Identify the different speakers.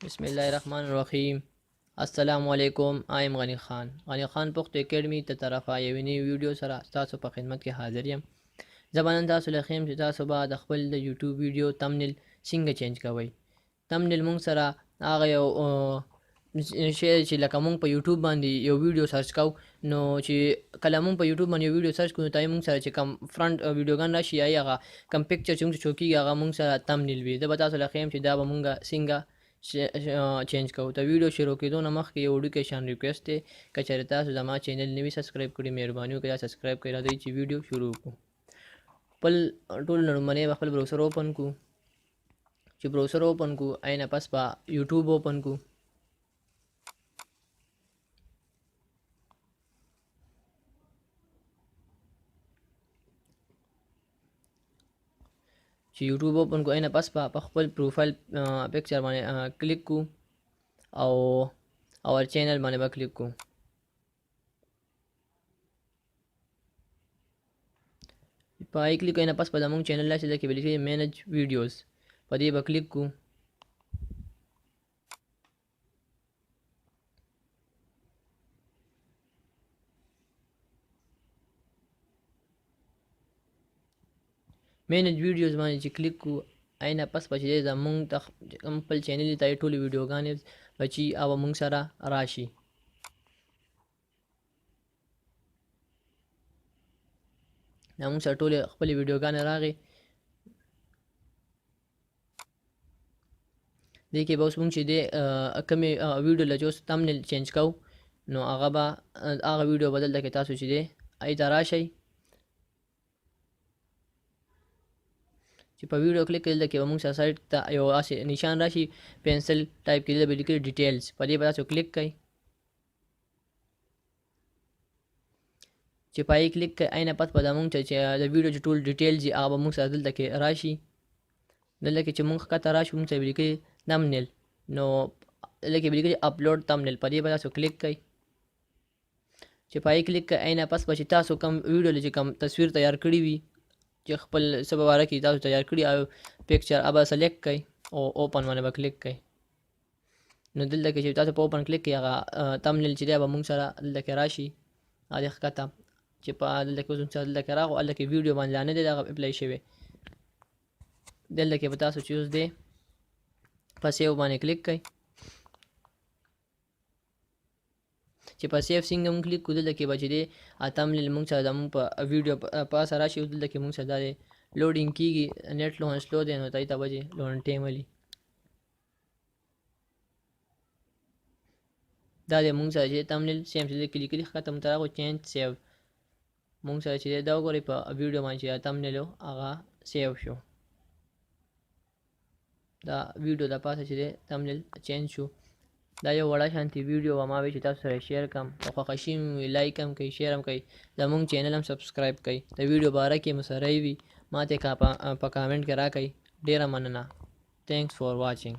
Speaker 1: بسم الله الرحمن الرحیم. السلام علیکم، I'm غنی خان، غنی خان پښتو اکیډمي ته طرفه یوې نوې ویډیو سره ستاسو په خدمت کې حاضر یم. زه به نن تاسو له ښیم چې تاسو به د خپل د یوټیوب ویډیو thumbnail څنګه change کوئ. Thumbnail مونږ سره هغه یو شی چې لکه مونږ په یوټیوب باندې یو ویډیو search کوو، نو چې کله مونږ په یوټیوب باندې یو ویډیو search کوو، نو تای مونږ سره چې کوم front ویډیوګان راشي، یا هغه کوم picture چې مونږ شو کیږي، هغه مونږ سره thumbnail وي. زه به تاسو له ښیم چې دا به مونږ څنګه change کوو. د ویډیو شروع کېدو نه مخکې یو وړوکی شان request دی، که چېرې تاسو زما channel نه وي subscribe کړي، مهرباني وکړئ subscribe کړئ. راځئ چې ویډیو شروع کړو. خپل ټول لومړنی به خپل browser open کړو. چې browser open کړو، عینه پس به یوټیوب open کړو. چې یوټیوب open کو، اینه پس په خپل profile picture باندې کلیک کو او our channel باندې به کلیک کو. په آی کلیک اینه پس په زمونږ channel راشي. دلته کې به لیکلي manage videos، په دې به کلیک کو. manage videos باندې چې کلیک کو، عینه پس به چې دی زمونږ د خپل channel ته ټولې ویډیوګانې به چې هغه مونږ سره راشي. دا مونږ سره ټولې خپلې ویډیوګانې راغې. دې کې به اوس مونږ چې دی کومې ویډیو له چې اوس thumbnail change کوو، نو هغه به هغه ویډیو به دلته کې تاسو چې دی هغې ته راشئ. چې په ویډیو کلیک کړئ، دلته کې به موږ سره side ته یو هسې نشان راشي، pencil type کې، دلته به لیکلي details، په دې به تاسو کلیک کړئ. چې په هغې کلیک کړئ، عینه پس به دا موږ چې د ویډیو چې ټول details دي، هغه به موږ سره دلته کې راشي. دلته کې چې موږ ښکته راشو، موږ سره به لیکلي thumbnail، نو دلته کې به لیکلي upload thumbnail، په دې به تاسو کلیک کړئ. چې په هغې کلیک کړئ، عینه پس به چې تاسو کوم ویډیو له چې کوم تصویر تیار کړی وي، چې خپل څه په باره کې تاسو تیار کړي او picture، هغه به select کړئ او open باندې به کلیک کړئ. نو دلته کې چې تاسو په open کلیک کړئ، هغه thumbnail چې دی به موږ سره دلته کې راشي. هغه ښکته چې په دلته کې اوس موږ سره دلته کې راغو، هلته کې ویډیو باندې لا نه دی دغه apply شوی. دلته کې به تاسو چې اوس دی په save باندې کلیک کړئ. چې په save څنګه مونږ کلیک کړو، دلته کې به چې دی thumbnail مونږ سره زمونږ په ویډیو پاسه راشي. اوس دلته کې مونږ سره دا دی loading کیږي، net لون slow دی، نو تای ته به چې لون ټایم ولي. دا دی مونږ سره چې thumbnail same چې دلته لیکلي ښکته مونږ ته راغو change save. مونږ سره چې دا وګورئ، په ویډیو باندې چې thumbnail هغه save شو. دا ویډیو د پاسه چې دی thumbnail change شو. دا یو وړه شانتي ویډیو وه، ما وی چې تاسو سره share کړم. که خوښه شي like هم کړئ، share هم کړئ، زمونږ channel هم subscribe کړئ. د ویډیو باره کې مو سره وي، ماته په comment کې راکړئ. ډیره مننه. Thanks for watching.